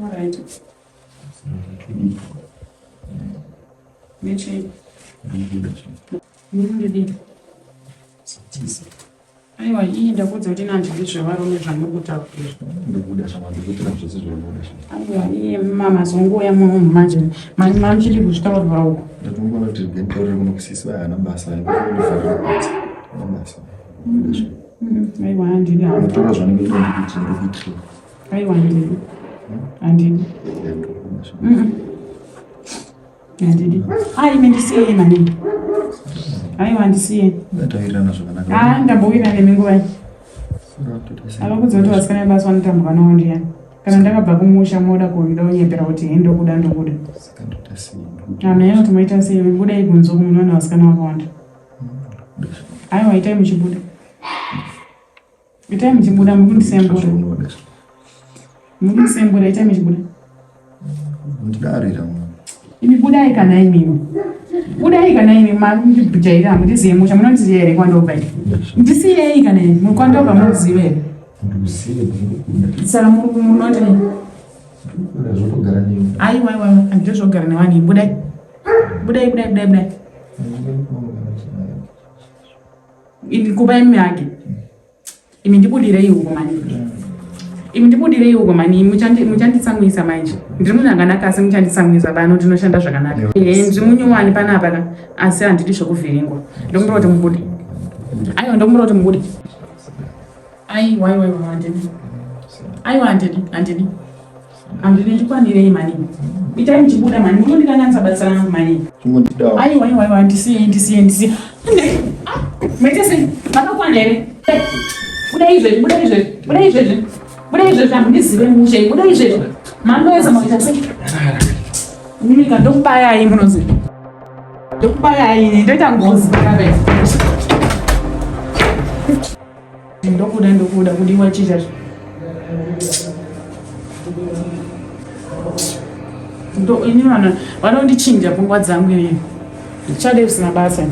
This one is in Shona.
Alright. Nechii? Ndidii? Aiwa, iyi ndakuudza kuti nandi ndezvevarume zvamuri kutaura izvi. Ndokuda shama, ndikuitira zvese zvaunoda shama. Aiwa, iye mama zongouya muno manje. Mani mamuchidi kuzvitaurira uko. Ndatongoona kuti regai nditaurire kuno kusisi vaya haana basa, ndivharira kunze. Haana basa. Aiwa, handidi hangu. Unotaura zvanenge uchida ndikuitire, ndokuitira. Aiwa, handidi. Handidi. Handidi. Ah, imi ndisiyei mani. Aiwa, ndisiyei. Ndatawirirana zvakanaka. Ah, ndambowira nemi nguva iyi. Avakudza kuti vasikana vebasa vanotambwa navo ndiyani. Kana ndakabva kumusha moda kuda kunyepera kuti hee ndokuda ndokuda. Ameno kuti moita sei, budai kunze uku munoona vasikana vakawanda. Aiwa, itai muchibuda. Itai muchibuda mukundisembura. Mukundisembura itai muchibuda. Ndidarira mwana. Imi budai kana imimi. Budai kana imi makundijaira hamundizive musha munondiziva here kwandobva ini. Ndisiyei kana imi kwandobva munoziva here? Ndikuzive ndikuda. Saka munoti Ndikuda zvokugara newe. Aiwa aiwa handidi zvokugara nevanhu budai. Budai budai budai budai. Ini kuba imi yake. Imi ndibudirei uko mani. Imi ndibudirei uko mani muchanditsamwisa manje. Ndiri munhu akanaka asi muchanditsamwisa pano ndinoshanda zvakanaka. Eh ndiri munyowani panapa ka asi handidi zvekuvhiringwa. Ndokumbira kuti mubude. Aiwa ndokumbira kuti mubude. Aiwa aiwa aiwa handidi. Aiwa handidi handidi. Handidi ndikwanirei mani. Itai muchibuda mani munondikanganisa basa rangu mani. Aiwa aiwa aiwa ndisiye ndisiye ndisiye. Maita sei? Makakwana here? Buda izvezvi buda izvezvi buda izvezvi buda izvezvi hamundizive mushe buda izvezvi. Mandoedza maita sei? Mimika ndokubayai munoziva. Ndokubayai ndoita ngozi pakadai. Ndokuda ndokuda kudiwa chii chacho? Ndo ini vana vanondichinja pfungwa dzangu inini. Ndichade zvisina basa.